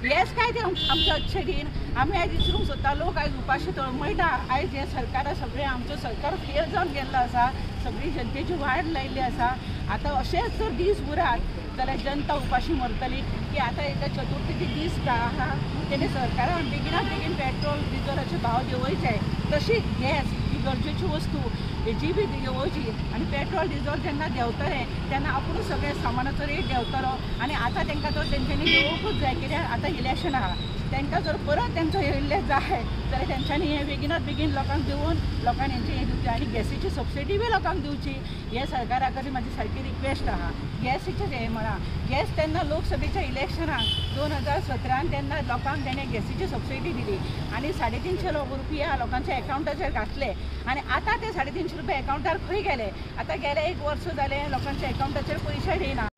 येस काय ते आमचे अच्छे दिन आमी आयज विसरूंक सोदता. लोक आयज उपाशी तळमळटा. आयज हें सरकार सगळें आमचें सरकार फेल जावन गेल्लो आसा, सगळी जनतेची वाड लायिल्ली आसा. आतां अशेंच जर दीस उरात जाल्यार जनता उपाशी मरतली. की आतां एका चतुर्थीचे दीस आहा तेणे सरकारान बेगिनात बेगीन पेट्रोल डिझलाचे भाव देंवयचे, तशी गॅस ही गरजेची वस्तू हेजी बी देंवोवची. आनी पेट्रोल डिझल जेन्ना देंवतलें तेन्ना आपूण सगळें सामानाचो रेट देंवतलो. आनी आतां तांकां तर तेंच्यांनी देंवोवंकूच जाय, कित्याक आतां इलेक्शन आहा. तांकां जर परत तेंचो येयल्लें जाय जाल्यार तेंच्यांनी हें बेगिनात बेगीन लोकांक दिवन लोकांक हेंचें हें दिवचें. आनी गॅसीची सबसिडी बी लोकांक दिवची, हें सरकारा कडेन म्हाजी सारकी रिक्वेस्ट आहा. गॅसीचें हें म्हणा, गॅस तेन्ना लोकसभेच्या इलेक्शनाक 2017 तेन्ना लोकांक तेणें गॅसीची सबसिडी दिली आनी 350 रुपया लोकांच्या एकावंटाचेर घातले. आनी आतां ते 350 रुपया एकावंटार खंय गेले? आतां गेले एक वर्स जालें लोकांच्या एकावंटाचेर पयशे दिना.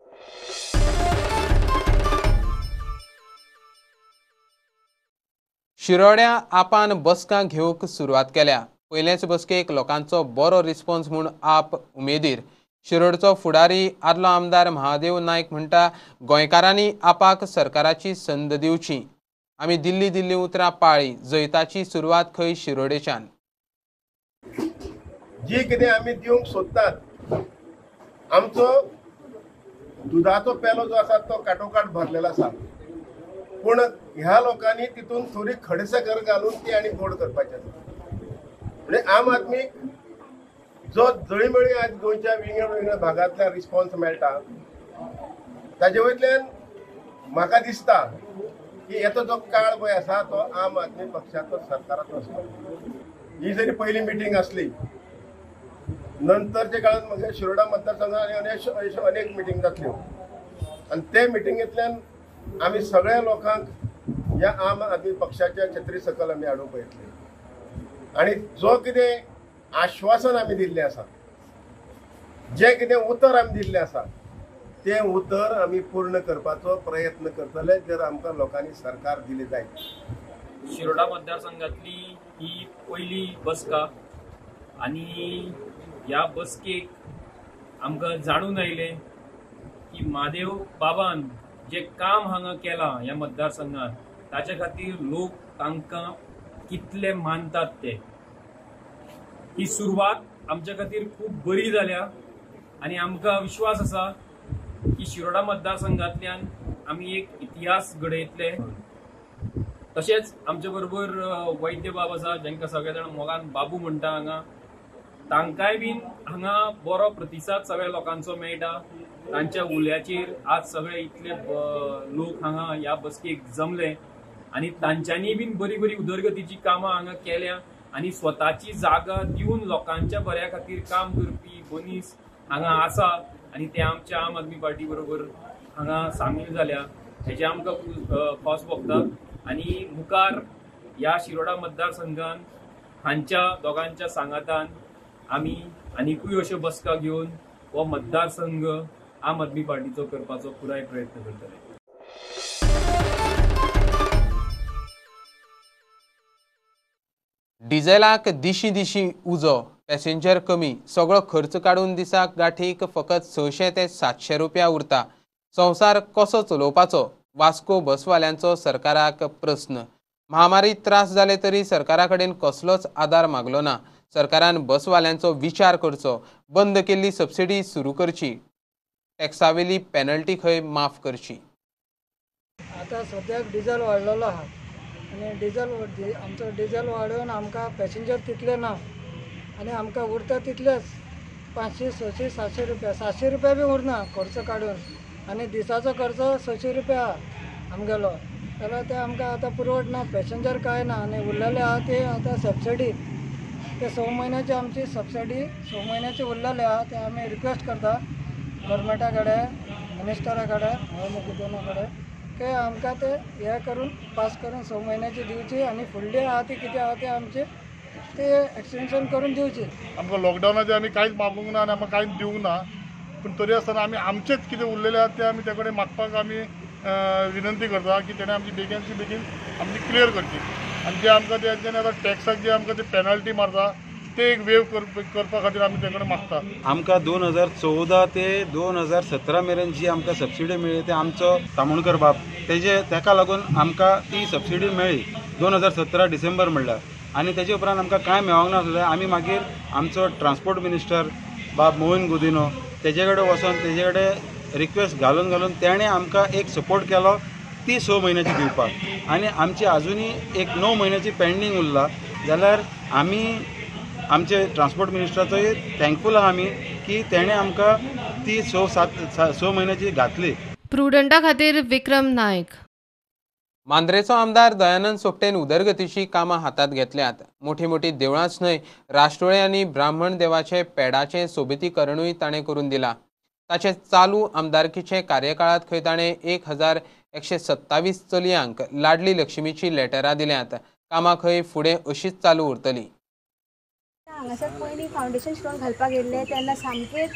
शिरोड्या आपान बसका घेवंक सुरवात केल्या. पयलेच बसकेक लोकांचो बरो रिस्पॉन्स म्हूण आप उमेदीर. शिरोडचो फुडारी आदलो आमदार महादेव नायक म्हणटा, गोंयकारांनी आपाक सरकाराची संद दिवची. आमी दिल्ली दिल्ली उतरां पाळी. जैताची सुरवात खंय शिरोडेच्यान. जी कितें आमी दिवंक सोदतात, आमचो दुदाचो पेलो जो आसा तो काटोकाट भरलेलो आसा, पूण ह्या लोकांनी तितून थोडी खडसाकर घालून ती आनी गोड करपाची आसा. म्हणजे आम आदमी जो जळीमळी आज गोंयच्या विंगड विंगड भागांतल्यान रिस्पॉन्स मेळटा ताजे वयल्यान म्हाका दिसता की येतो जो काळ पळय आसा तो आम आदमी पक्षाचो सरकाराचो आसता. ही जरी पयली मिटींग आसली, नंतरच्या काळात म्हणजे शिरोडा मतदारसंघात आनी अनेक मिटींग जातल्यो आनी ते मिटिंगेंतल्यान आमी सगळ्या लोकांक ह्या आम आदमी पक्षाच्या छत्री सकयल आमी हाडूंक पळयतले. आनी जो कितें आश्वासन आमी दिल्लें आसा, जें कितें उतर आमी दिल्लें आसा तें उतर आमी पूर्ण करपाचो प्रयत्न करतले जर आमकां लोकांनी सरकार दिलें जायत. शिरोडा मतदारसंघातली ही पयली बसका आनी ह्या बसकेक आमकां जाणून आयलें की महादेव बाबान जे काम हांगा केलां ह्या मतदारसंघात ताच्या खातीर लोक तांकां कितले मानतात ते. ही सुरवात आमच्या खातीर खूब बरी जाल्या आनी आमकां विश्वास आसा की शिरोडा मतदारसंघांतल्यान आमी एक इतिहास घडयतले. तशेंच आमचे बरोबर वैद्य बाब आसा जांकां सगळे जाण मोगान बाबू म्हणटा हांगा, तांकांय बीन हांगा बरो प्रतिसाद सगळ्या लोकांचो मेळटा. तांच्या उल्याचेर आज सगळे इतले लोक हांगा ह्या बसकेक जमले आनी तांच्यांनी बीन बरी बरी उदरगतीची कामां हांगा केल्या आनी स्वताची जागा दिवन लोकांच्या बऱ्या खातीर काम करपी मनीस हांगा आसा आनी ते आमच्या आम आदमी पार्टी बरोबर हांगा सामील जाल्या हेजे आमकां खोस भोगता. आनी मुखार ह्या शिरोडा मतदारसंघान हांच्या दोगांच्या सांगातान आमी आनिकूय अश्यो बसका घेवन हो मतदारसंघ आम आदमी पार्टीचो करपाचो पुराय प्रयत्न करतले. डिझेलाक दिशी दिशी उजो, पॅसेंजर कमी, सगळो खर्च काडून दिसाक गांठीक फकत 600 ते 700 रुपया उरता. संवसार कसो चलोवपाचो वास्को बसवाल्यांचो सरकाराक प्रस्न. महामारी त्रास जाले तरी सरकारा कडेन कसलोच आदार मागलो ना. सरकारान बसवाल्यांचो विचार करचो, बंद केल्ली सबसिडी सुरू करची, टॅक्सावेली पेनल्टी खंय माफ करची. आतां सद्याक डिझल वाडलेलो आहा आनी डिझल आमचो डिझल वाडोवन आमकां पॅसेंजर तितले ना आनी आमकां उरता तितलेच 500 600 700 रुपया, 700 रुपया बी उरना खर्च काडून आनी दिसाचो खर्च 600 रुपया आमगेलो, जाल्यार ते आमकां आतां पुरवटना, पॅसेंजर कांय ना आनी उरलेले आहा ते आतां सबसिडी ते 6 म्हयन्याची आमची सबसिडी 6 म्हयन्याची उरलेले आहा ते आमी रिक्वेस्ट करता गव्हर्मेंटा कडेन, मिनिस्टरा कडेन, मुकुदोना कडेन की आमकां ते हे करून पास करून 6 म्हयन्याची दिवची आनी फुडली आहा ती कितें आहा ते आमची ते एक्सटेंशन करून दिवची. आमकां लॉकडावनाचेर आमी कांयच मागूंक ना आनी आमकां कांयच दिवंक ना, पूण तरी आसतना आमी आमचेच कितें उरलेलें आहा तें आमी त्या कडेन मागपाक आमी विनंती करता की तेणें आमची बेगीनची बेगीन आमची क्लियर करची. आनी जे आमकां तेंच्यांनी आतां टॅक्साक जे आमकां ते पेनल्टी मारता ते एक वेव करपा खातीर आमी ते कडेन मागता. आमकां 2014 ते 2017 मेरेन जी आमकां सबसिडी मेळ्ळी ते आमचो तामोणकर बाब तेजे तेका लागून आमकां ती सबसिडी मेळ्ळी 2017 डिसेंबर म्हणल्यार. आनी तेजे उपरांत आमकां कांय मेळोंक नासलें. आमी मागीर आमचो ट्रान्सपोर्ट मिनिस्टर बाब मोहन गुदिनो तेजे कडेन वचोन तेजे कडेन रिक्वेस्ट घालून घालून तेणें आमकां एक सपोर्ट केलो ती 6 म्हयन्याची दिवपाक. आनी आमची आजुनूय एक 9 म्हयन्याची पेंडींग उरला जाल्यार आमी आमचे ट्रान्सपोर्ट मिनिस्टराचोय थँकफूल आहा आमी की तेणें आमकां ती 6 म्हयन्याची घातली. प्रुडंटा खातीर विक्रम नायक. मांद्रेचो आमदार दयानंद सोपटेन उदरगतीची कामां हातांत घेतल्यात. मोठी मोठी देवळांच न्हय, राष्ट्रोळे आनी ब्राह्मण देवाचे पेडाचें सोबितीकरणूय ताणें करून दिलां. ताचे चालू आमदारकीचे कार्यकाळांत खंय ताणें 1127 चलयांक लाडली लक्ष्मीची लेटरां दिल्यांत. कामां खंय फुडें अशीच चालू उरतली. हांगासर पयलीं फावंडेशन स्टोन घालपाक येयल्ले तेन्ना सामकेंच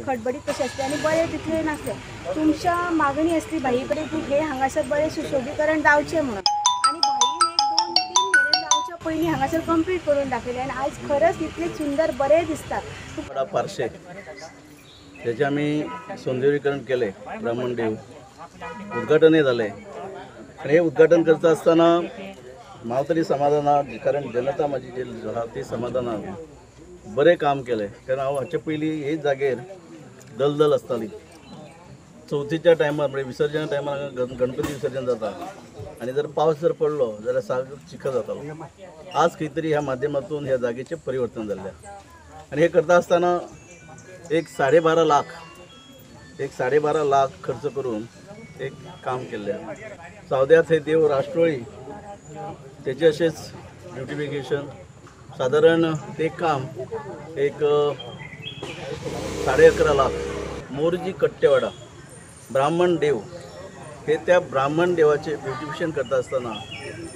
खडबडीत कशें आसलें आनी बरें तितलें नासलें. तुमच्या मागणी आसली भाई कडेन की हे हांगासर बरें सुशोभीकरण जावचें म्हणून, आनी भाईन एक 2-3 म्हयने जावच्या पयलीं हांगासर कंप्लीट करून दाखयलें आनी आयज खरेंच इतलें सुंदर बरें दिसता. पार्शे तेजें आमी सौंदर्यीकरण केलें, ब्राह्मण देव उद्घाटनय जालें. आनी हें उद्घाटन करता आसतना हांव तरी समाधान आहा, कारण जनता म्हाजी जी आहा ती समाधान आहा. बरें काम केलें, कारण हांव हाचे पयलीं हे जागेर दलदल आसताली. चवथीच्या टायमार म्हणजे विसर्जना टायमार गणपती विसर्जन जाता आनी जर पावस जर पडलो जाल्यार सारको चिखल जातालो. आज खंय तरी ह्या माध्यमातून ह्या जागेचें परिवर्तन जाल्लें आनी हें करता आसतना एक 12.5 लाख खर्च करून एक काम केल्लें. सावद्या थंय देव राष्ट्रोळी तेचे अशेंच ब्युटिफिकेशन सादारण ते काम एक 11.5 लाख. मोरजी कट्टेवाडा ब्राह्मण देव हे त्या ब्राह्मण देवाचे ब्युटिफिकेशन करता आसतना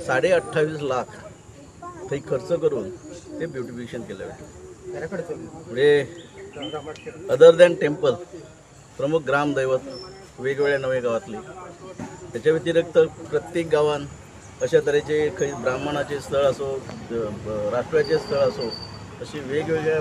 28.5 लाख थंय खर्च करून ते ब्युटिफिकेशन केलें. म्हणजे अदर दॅन टेम्पल प्रमुख ग्रामदैवत वेगवेगळ्या नव्या गांवांतली. त्याच्या व्यतिरिक्त प्रत्येक गांवान अशा तरेचे खंय ब्राह्मणाचे स्थळ असो, राष्ट्राचे स्थळ असो, अशी वेगवेगळ्या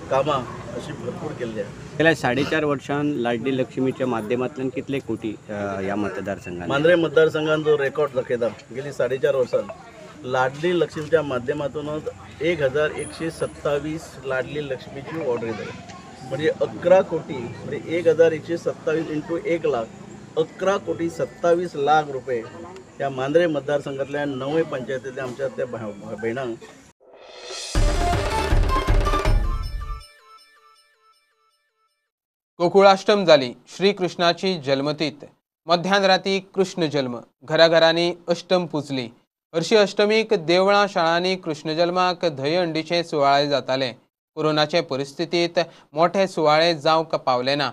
कामां अशी भरपूर केल्ली आसा. गेल्या 4.5 वर्षां लाडली लक्ष्मीच्या माध्यमांतल्यान कितले कोटी ह्या मतदारसंघात, मांद्रे मतदारसंघान जो रेकॉर्ड दाखयता गेली 4.5 वर्सां लाडली लक्ष्मीच्या माध्यमातूनच 1127 लाडली लक्ष्मीची ऑर्डर जाली. म्हणजे 11 कोटी म्हणजे 1127 इंटू 1 लाख 11 कोटी 27 लाख रुपये त्या मांद्रे मतदारसंघातल्या 9 पंचायतीतल्या आमच्या त्या भयणांक. गोकुळाष्टम जाली श्रीकृष्णाची जन्मतीत. मध्यान राती कृष्ण जन्म, घराघरांनी अष्टम पुजली. हरशी अष्टमीक देवळां शाळांनी कृष्ण जल्माक दहीहंडीचे सुवाळे जाताले. कोरोनाचे परिस्थितीत मोठे सुवाळे जावंक पावले ना.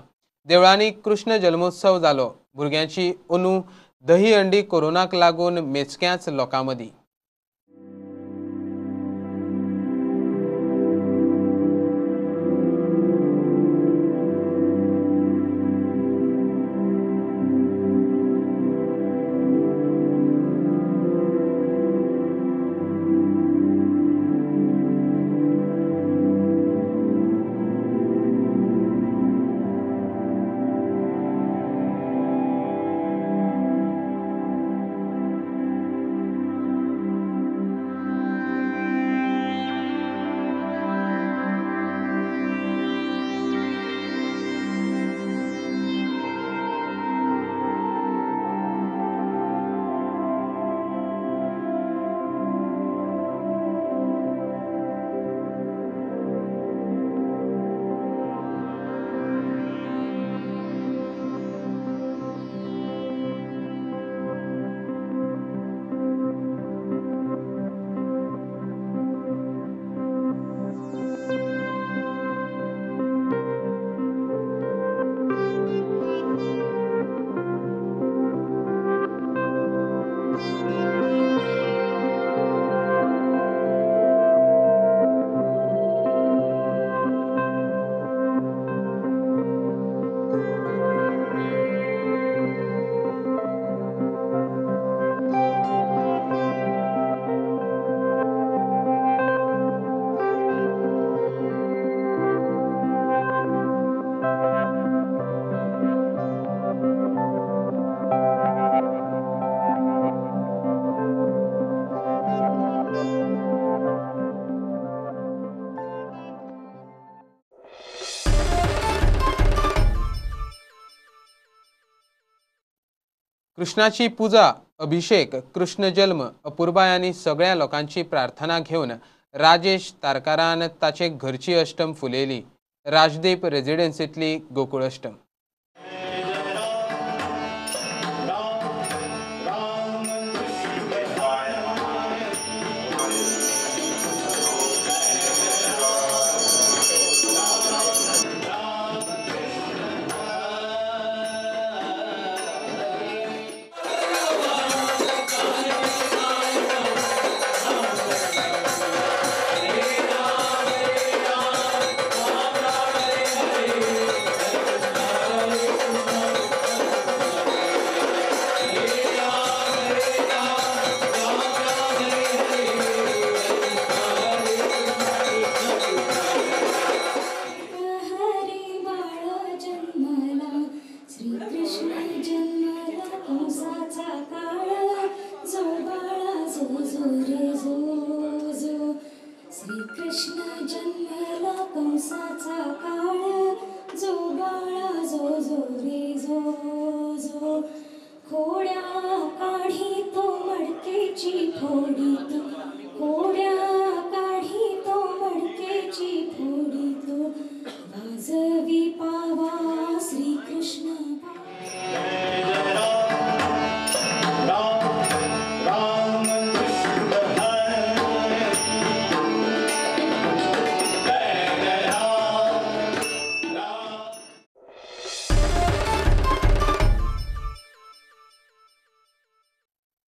देवळांनी कृष्ण जल्मोत्सव जालो. भुरग्यांची अंदू दहीहंडी कोरोनाक लागून मेजक्याच लोकां मदीं. कृष्णाची पुजा, अभिषेक, कृष्ण जल्म अपुरबाय आनी सगळ्या लोकांची प्रार्थना घेवन राजेश तारकारान ताचे घरची अष्टम फुलयली. राजदीप रेजिडेन्सींतली गोकुळ अष्टम.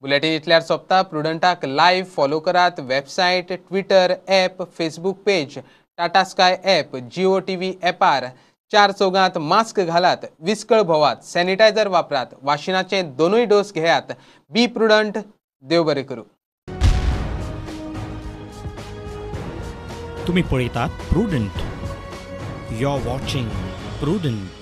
बुलेटिन इतल्यार सोंपता. प्रुडंटाक लायव्ह फॉलो करात. Website, Twitter, app, Facebook page, Tata Sky app, Jio TV ॲपार. 4 चौगांत मास्क घालात, विस्कळ भोवात, सॅनिटायझर वापरात, वाशिनाचे 2 डोस घेयात. Be prudent. देव बरें करूं. तुम्ही पळयतात Prudent. You are watching Prudent.